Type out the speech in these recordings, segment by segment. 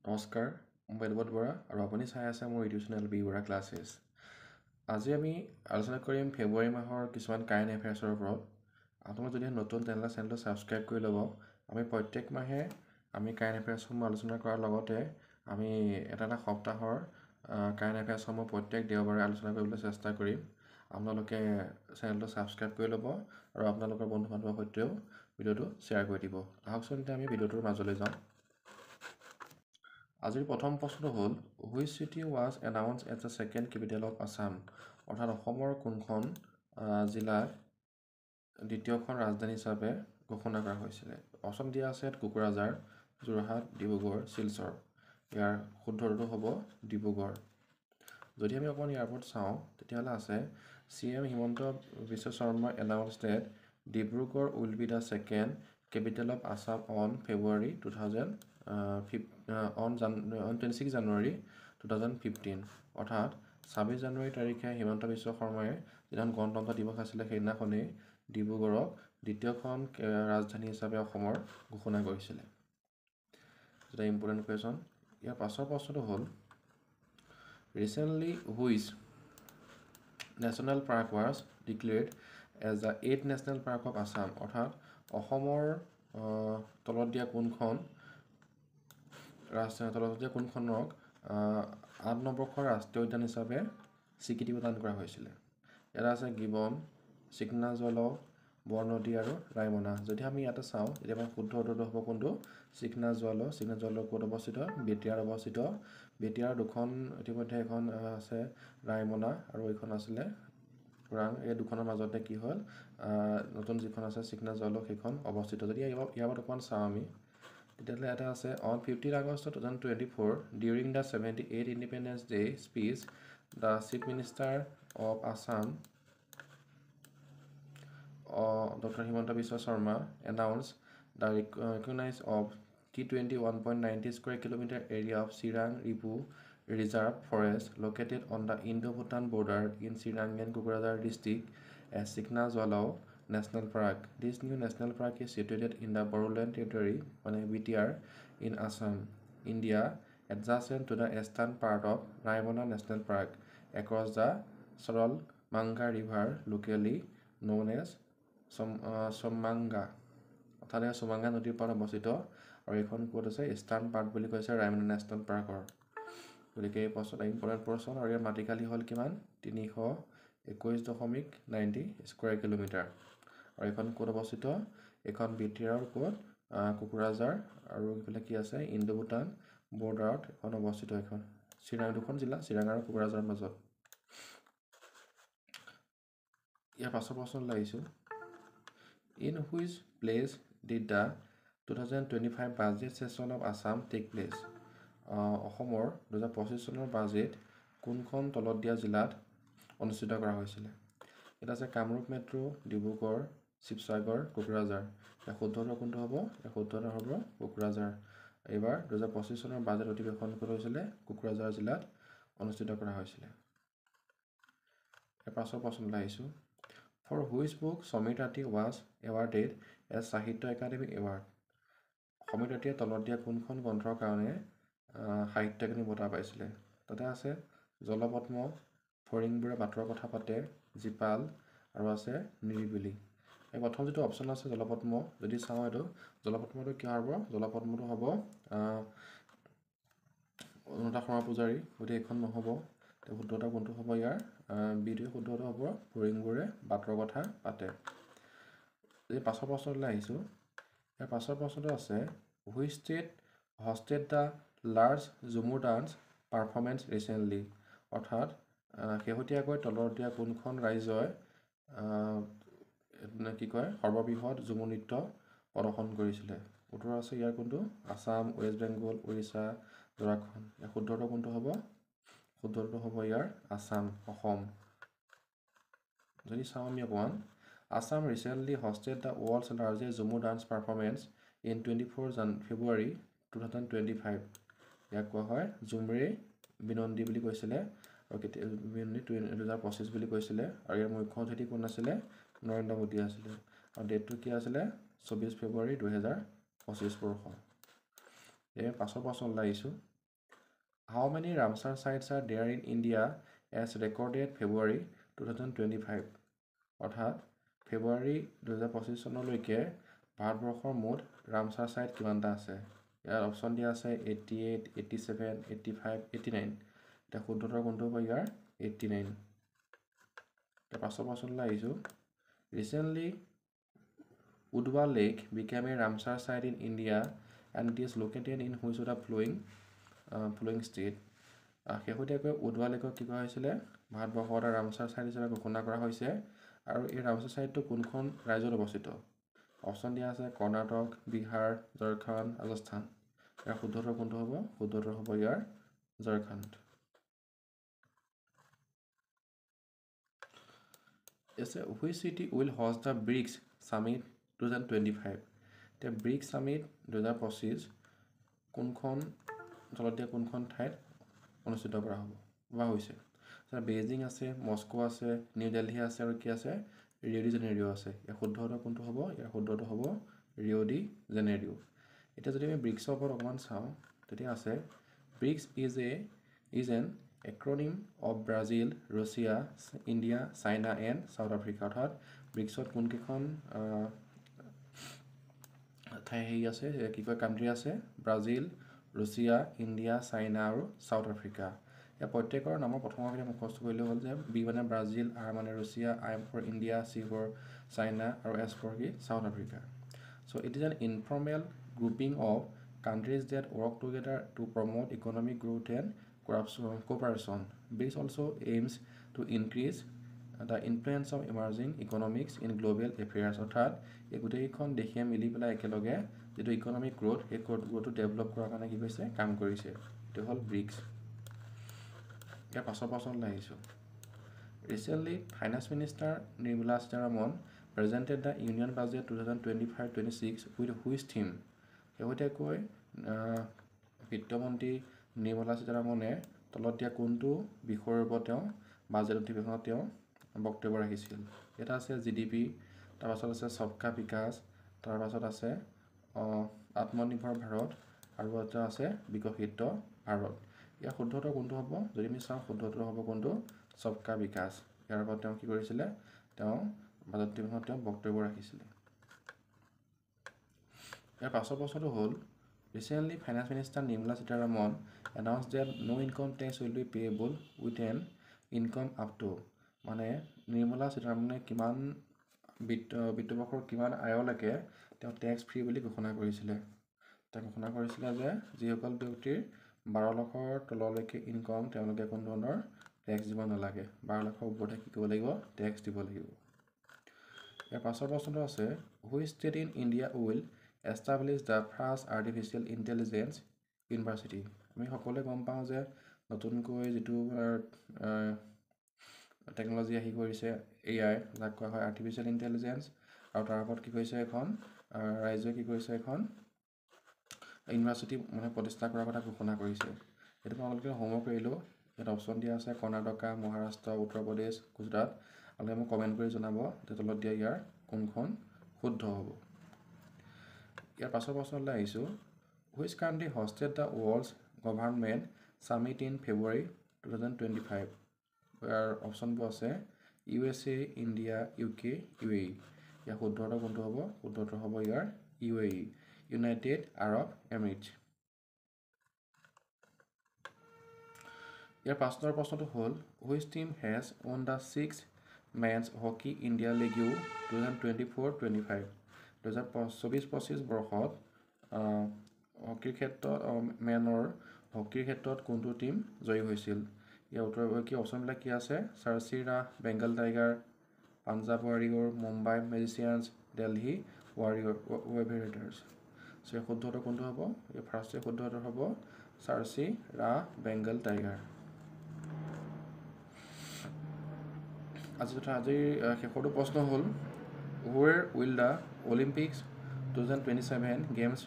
নমস্কাৰ, মই বেদব্ৰত বৰা আৰু আপুনি চাই আছে মোৰ YouTube channel B Bora classes. আজি আমি আলোচনা কৰিম ফেব্ৰুৱাৰী মাহৰ কিছুমান কাৰেণ্ট এফেয়াৰ্ছৰ ওপৰত। আপোনালোক যদি নতুন, তেনেহ'লে চেনেলটো ছাবস্ক্ৰাইব কৰি ল'ব। আমি প্ৰত্যেক মাহে আমি কাৰেণ্ট এফেয়াৰ্ছসমূহ আলোচনা কৰাৰ লগতে আমি এটা এটা সপ্তাহৰ কাৰেণ্ট এফেয়াৰ্ছসমূহ প্ৰত্যেক দেওবাৰে আলোচনা কৰিবলৈ চেষ্টা কৰিম। আপোনালোকে চেনেলটো ছাবস্ক্ৰাইব কৰি ল'ব আৰু আপোনালোকৰ বন্ধু বান্ধৱৰ সৈতেও ভিডিঅ'টো শ্বেয়াৰ কৰি দিব। আহকচোন, এতিয়া আমি ভিডিঅ'টোৰ মাজলৈ যাওঁ। আজিৰ প্ৰথম প্ৰশ্নটো হ'ল, Which city was announced as the second capital of Assam? অৰ্থাৎ অসমৰ কোনখন জিলাক দ্বিতীয়খন ৰাজধানী হিচাপে ঘোষণা কৰা হৈছিলে? অপশ্যন দিয়া আছে ইয়াত কোকৰাঝাৰ, যোৰহাট, ডিব্ৰুগড়, শিলচৰ। ইয়াৰ শুদ্ধটো হ'ব ডিব্ৰুগড়। যদি আমি অকণমান ইয়াৰ ওপৰত চাওঁ, তেতিয়াহ'লে আছে, CM Himanta Biswa Sarma announced that Dibrugarh will be the second capital of Assam on February two thousand fif on Jan on 26 January 2015. অৰ্থাৎ 26 জানুৱাৰী তাৰিখে হিমন্ত বিশ্ব শৰ্মাই যিদিনাখন গণতন্ত্ৰ দিৱস আছিলে, সেইদিনাখনেই ডিব্ৰুগড়ক দ্বিতীয়খন ৰাজধানী হিচাপে অসমৰ ঘোষণা কৰিছিলে। এটা ইম্পৰ্টেণ্ট কুৱেশ্যন। ইয়াৰ পাছৰ প্ৰশ্নটো হ'ল, Recently, which national park was declared as the eighth national park of Assam? অৰ্থাৎ অসমৰ তলত দিয়া কোনখন ৰাষ্ট্ৰীয় তলত দিয়া কোনখনক 8 নম্বৰখন ৰাষ্ট্ৰীয় উদ্যান হিচাপে স্বীকৃতি প্ৰদান কৰা হৈছিলে? ইয়াত আছে গিবন, চিকনা জোৱালাও, বৰনদী আৰু ৰায়মনা। যদি আমি ইয়াতে চাওঁ, তেতিয়া আমাৰ শুদ্ধ উত্তৰটো হ'ব কোনটো? চিকনা জোৱালাও। চিকনা জোৱালাও ক'ত অৱস্থিত? বেটিয়াত অৱস্থিত। বেটিয়াৰ দুখন ইতিমধ্যে এখন আছে ৰায়মনা আৰু এইখন আছিলে ওৰাং। এই দুখনৰ মাজতে কি হ'ল, নতুন যিখন আছে চিকনা জোৱালাও, সেইখন অৱস্থিত। যদি ইয়াৰ ওপৰত অকণমান চাওঁ আমি, তেতিয়াহ'লে এটা আছে, On 15 August 2024, during the 78 Independence Day speech, the Chief Minister of Assam, Doctor Himanta Biswa Sarma, announced the recognize of 321.90 square kilometer area of Chirang Ripu Reserve Forest located on the Indo-Bhutan border in Chirang and Kokrajhar district as Sikhna Jwhwlao National Park. This new national park is situated in the Bodoland Territory, মানে BTR, in Assam, India, adjacent to the eastern part of Raimona National Park, across the Saralmanga River, locally known as Somanga. অৰ্থাৎ এই সোমাংগা নদীৰ পাৰত অৱস্থিত আৰু এইখন ক'ত আছে? ইষ্টাৰ্ণ পাৰ্ট বুলি কৈছে ৰায়মনা নেশ্যনেল পাৰ্কৰ। গতিকে এই প্ৰশ্ন এটা ইম্পৰ্টেণ্ট প্ৰশ্ন। আৰু ইয়াৰ মাটিকালি হ'ল কিমান? 321.90 স্কুৱেৰ কিলোমিটাৰ। আৰু এইখন ক'ত অৱস্থিত? এইখন বি টি আৰৰ ক'ত, কোকৰাঝাৰ আৰু এইফালে কি আছে, ইণ্ডো ভূটান বৰ্ডাৰত এখন অৱস্থিত। এখন চিৰাং, দুখন জিলা চিৰাং আৰু কোকৰাঝাৰৰ মাজত। ইয়াৰ পাছৰ প্ৰশ্নলৈ আহিছোঁ। In which place did the 2025 budget session of Assam take place? অসমৰ 2025 চনৰ বাজেট কোনখন তলত দিয়া জিলাত অনুষ্ঠিত কৰা হৈছিলে? ইয়াত আছে কামৰূপ মেট্ৰ', ডিব্ৰুগড়, শিৱসাগৰ, কোকৰাঝাৰ। ইয়াৰ শুদ্ধটো কোনটো হ'ব? ইয়াৰ শুদ্ধটো হ'ব কোকৰাঝাৰ। এইবাৰ 2025 চনৰ বাজেট অধিৱেশন ক'ত হৈছিলে? কোকৰাঝাৰ জিলাত অনুষ্ঠিত কৰা হৈছিলে। ইয়াৰ পাছৰ প্ৰশ্নলৈ আহিছোঁ। For which book Samir Tati was awarded as Sahitya Akademi Award? Samir তাঁতীয়ে তলত দিয়া কোনখন গ্ৰন্থৰ কাৰণে সাহিত্য একাডেমী বঁটা পাইছিলে? তাতে আছে জলপদ্ম, ফৰিংবোৰে বাটৰ কথা পাতে, জীপাল আৰু আছে নিৰিবিলি। এই প্ৰথম যিটো অপশ্যন আছে জলপদ্ম, যদি চাওঁ, এইটো জলপদ্মটো কিয় হ'ব? জলপদ্মটো হ'ব অনুৰাধা শৰ্মা পূজাৰী। গতিকে এইখন নহ'ব। শুদ্ধটো কোনটো হ'ব ইয়াৰ? বিটোৱে শুদ্ধটো হ'ব, ফৰিংবোৰে বাটৰ কথা পাতে। এই পাছৰ প্ৰশ্নটোলৈ আহিছোঁ। ইয়াৰ পাছৰ প্ৰশ্নটো আছে, Which state hosted the large Jhumur dance performance recently? অৰ্থাৎ শেহতীয়াকৈ তলত দিয়া কোনখন ৰাজ্যই কি কয় সৰ্ববৃহৎ ঝুমুৰ নৃত্য প্ৰদৰ্শন কৰিছিলে? উত্তৰ আছে ইয়াৰ কোনটো? আছাম, ৱেষ্ট বেংগল, উৰিষ্যা, ঝাৰখণ্ড। ইয়াৰ শুদ্ধটো কোনটো হ'ব? শুদ্ধটো হ'ব ইয়াৰ আছাম, অসম। যদি চাওঁ আমি অকণমান, Assam recently hosted the world's largest Jhumur dance performance in 24 February 2025. ইয়াক কোৱা হয় ঝুমৰে বিনন্দী বুলি কৈছিলে আৰু কেতিয়া বিনন্দী 2025 বুলি কৈছিলে। আৰু ইয়াৰ মুখ্য অতিথি কোন আছিলে? নৰেন্দ্ৰ মোদী আছিলে। আৰু ডেটটো কি আছিলে? 24 ফেব্ৰুৱাৰী 2025 বৰ্ষ। এই পাছৰ প্ৰশ্নলৈ আহিছোঁ। How many Ramsar sites are there in India as recorded February 2025? অৰ্থাৎ ফেব্ৰুৱাৰী 2025 চনলৈকে ভাৰতবৰ্ষৰ মুঠ ৰামচাৰ ছাইট কিমানটা আছে? ইয়াৰ অপশ্যন দিয়া আছে 88, 87, 85, 89। এতিয়া শুদ্ধ উত্তৰ কোনটো হ'ব ইয়াৰ? 89। এতিয়া পাছৰ প্ৰশ্নলৈ আহিছোঁ। Recently Udhwa lake became a Ramsar site in India and it is located in which of the following state? শেহতীয়াকৈ উডৱা লেকক কি কৰা হৈছিলে? ভাৰতবৰ্ষৰ এটা ৰামচাৰ ছাইট হিচাপে ঘোষণা কৰা হৈছে আৰু এই ৰামচাৰ ছাইটটো কোনখন ৰাজ্যত অৱস্থিত? অপশ্যন দিয়া আছে কৰ্ণাটক, বিহাৰ, ঝাৰখণ্ড, ৰাজস্থান। ইয়াৰ শুদ্ধ উত্তৰ কোনটো হ'ব? শুদ্ধ উত্তৰ হ'ব ইয়াৰ ঝাৰখণ্ড। আছে which city will host the BRICS summit 2025? এতিয়া ব্ৰিক্স ছামিট 2025 কোনখন তলত দিয়া কোনখন ঠাইত অনুষ্ঠিত কৰা হ'ব বা হৈছে? বেইজিং আছে, মস্কো আছে, নিউ দিল্লী আছে আৰু কি আছে? ৰিঅ' ডি জেনেৰিঅ' আছে। ইয়াৰ শুদ্ধ উত্তৰ কোনটো হ'ব? ইয়াৰ শুদ্ধ উত্তৰ হ'ব ৰিঅ' ডি জেনেৰিঅ'। এতিয়া যদি আমি ব্ৰিক্সৰ ওপৰত অকণমান চাওঁ, তেতিয়া আছে BRICS is an acronym of Brazil, Russia, India, China and South Africa. অৰ্থাৎ ব্ৰিক্সত কোনকেইখন ঠাই হেৰি আছে, কি কয় কাণ্ট্ৰি আছে? ব্ৰাজিল, ৰুছিয়া, ইণ্ডিয়া, চাইনা আৰু চাউথ আফ্ৰিকা। ইয়াৰ প্ৰত্যেকৰ নামৰ প্ৰথম আখৰ মুখস্থ কৰিলেই হ'ল যে বি মানে ব্ৰাজিল, আৰ মানে Russia, I for India, C for China আৰু এছ ফৰ কি South Africa. So it is an informal grouping of countries that work together to promote economic growth and cooperation. BRICS also aims to increase the influence of emerging economics in global affairs. অৰ্থাৎ এই গোটেইকেইখন দেশে মিলি পেলাই একেলগে যিটো economic growth, সেই গ্ৰ'থটো develop কৰাৰ কাৰণে কি কৰিছে? কাম কৰিছে। এইটো হ'ল ব্ৰিক্স। ইয়াৰ পাছৰ প্ৰশ্নলৈ আহিছোঁ। Recently finance minister Nirmala Sitharaman presented the union budget 2025-26 with which theme? শেহতীয়াকৈ বিত্তমন্ত্ৰী নিৰ্মলা সীতাৰমণে তলত দিয়া কোনটো বিষয়ৰ ওপৰত তেওঁ বাজেট অধিৱেশনত তেওঁ বক্তব্য ৰাখিছিল? এটা আছে জিডিপি, তাৰপাছত আছে সবকা বিকাশ, তাৰপাছত আছে আত্মনিৰ্ভৰ ভাৰত আৰু এটা আছে বিকশিত ভাৰত। ইয়াৰ শুদ্ধ উত্তৰ কোনটো হ'ব? যদি আমি চাওঁ শুদ্ধ উত্তৰ হ'ব কোনটো? সবকা বিকাশ। ইয়াৰ ওপৰত তেওঁ কি কৰিছিলে? তেওঁ বাজেট অধিৱেশনত তেওঁ বক্তব্য ৰাখিছিলে। ইয়াৰ পাছৰ প্ৰশ্নটো হ'ল recently finance minister Nirmala Sitharaman announce that no income tax will be payable with an income up to. মানে নিৰ্মলা সীতাৰমণে কিমান বিত্তবৰ্ষৰ কিমান আয়লৈকে তেওঁ টেক্স ফ্ৰী বুলি ঘোষণা কৰিছিলে? তেওঁ ঘোষণা কৰিছিলে যে যিসকল ব্যক্তিৰ 12 লাখৰ তললৈকে ইনকম, তেওঁলোকে কোনো ধৰণৰ টেক্স দিব নালাগে। 12 লাখৰ ওপৰতে কি কৰিব লাগিব? টেক্স দিব লাগিব। ইয়াৰ পাছৰ প্ৰশ্নটো আছে which state in India will establish the first artificial intelligence university? আমি সকলোৱে গম পাওঁ যে নতুনকৈ যিটো টেকন'লজি আহি পৰিছে এ I, যাক কোৱা হয় আৰ্টিফিচিয়েল ইণ্টেলিজেঞ্চ, আৰু তাৰ ওপৰত কি কৰিছে এখন ৰাজ্যই কি কৰিছে এখন ইউনিভাৰ্চিটি মানে প্ৰতিষ্ঠা কৰাৰ কথা ঘোষণা কৰিছে। এইটো মই আপোনালোকে হোমৱৰ্ক কৰিলোঁ। ইয়াত অপশ্যন দিয়া আছে কৰ্ণাটকা, মহাৰাষ্ট্ৰ, উত্তৰ প্ৰদেশ, গুজৰাট। আপোনালোকে মোক কমেণ্ট কৰি জনাব যে তলত দিয়া ইয়াৰ কোনখন শুদ্ধ হ'ব। ইয়াৰ পাছৰ প্ৰশ্নলৈ আহিছোঁ। Which country hosted the world's government summit in February 2025? ইয়াৰ অপশ্যনবোৰ আছে USA, India, UK, UAE। ইয়াৰ শুদ্ধ উত্তৰ কোনটো হ'ব? শুদ্ধ উত্তৰ হ'ব ইয়াৰ UAE, United Arab Emirates. ইয়াৰ পাঁচ নম্বৰ প্ৰশ্নটো হ'ল which team has won the 6 men's hockey India league 2024-25? 2024-25 বৰ্ষত হকীৰ ক্ষেত্ৰত মেনৰ হকীৰ ক্ষেত্ৰত কোনটো টীম জয়ী হৈছিল? ইয়াৰ উত্তৰ কি অপশ্যনবিলাক কি আছে? Sarasira, Bengal tiger, Punjab warrior, Mumbai magicians, Delhi warrior ৱেভেৰেটাৰ্ছ। চ' ইয়াৰ শুদ্ধ উত্তৰ কোনটো হ'ব? ইয়াৰ ফাৰ্ষ্ট শুদ্ধ উত্তৰ হ'ব চাৰ্চি ৰা বেংগল টাইগাৰ। আজি তথা আজিৰ শেষৰটো প্ৰশ্ন হ'ল where will the Olympics 2027 games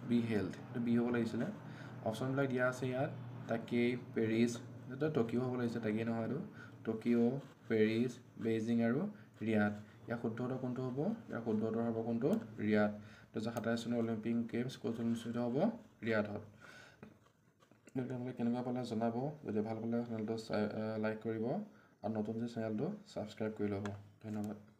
be held? এইটো বি হ'ব লাগিছিলে। অপশ্যনবিলাক দিয়া আছে ইয়াত তাকেই, পেৰিছ, এইটো টকিঅ' হ'ব লাগিছে, তাকেই নহয়, এইটো টকিঅ', পেৰিছ, বেইজিং আৰু ৰিয়াদ। ইয়াৰ শুদ্ধ উত্তৰ কোনটো হ'ব? ইয়াৰ শুদ্ধ উত্তৰ হ'ব কোনটো? ৰিয়াদ। 2027 চনৰ অলিম্পিক গেমছ ক'ত অনুষ্ঠিত হ'ব? ৰিয়াদত। আপোনালোকে কেনেকুৱা পালে জনাব। যদি ভাল পালে চেনেলটো লাইক কৰিব আৰু নতুন যে চেনেলটো ছাবস্ক্ৰাইব কৰি ল'ব। ধন্যবাদ।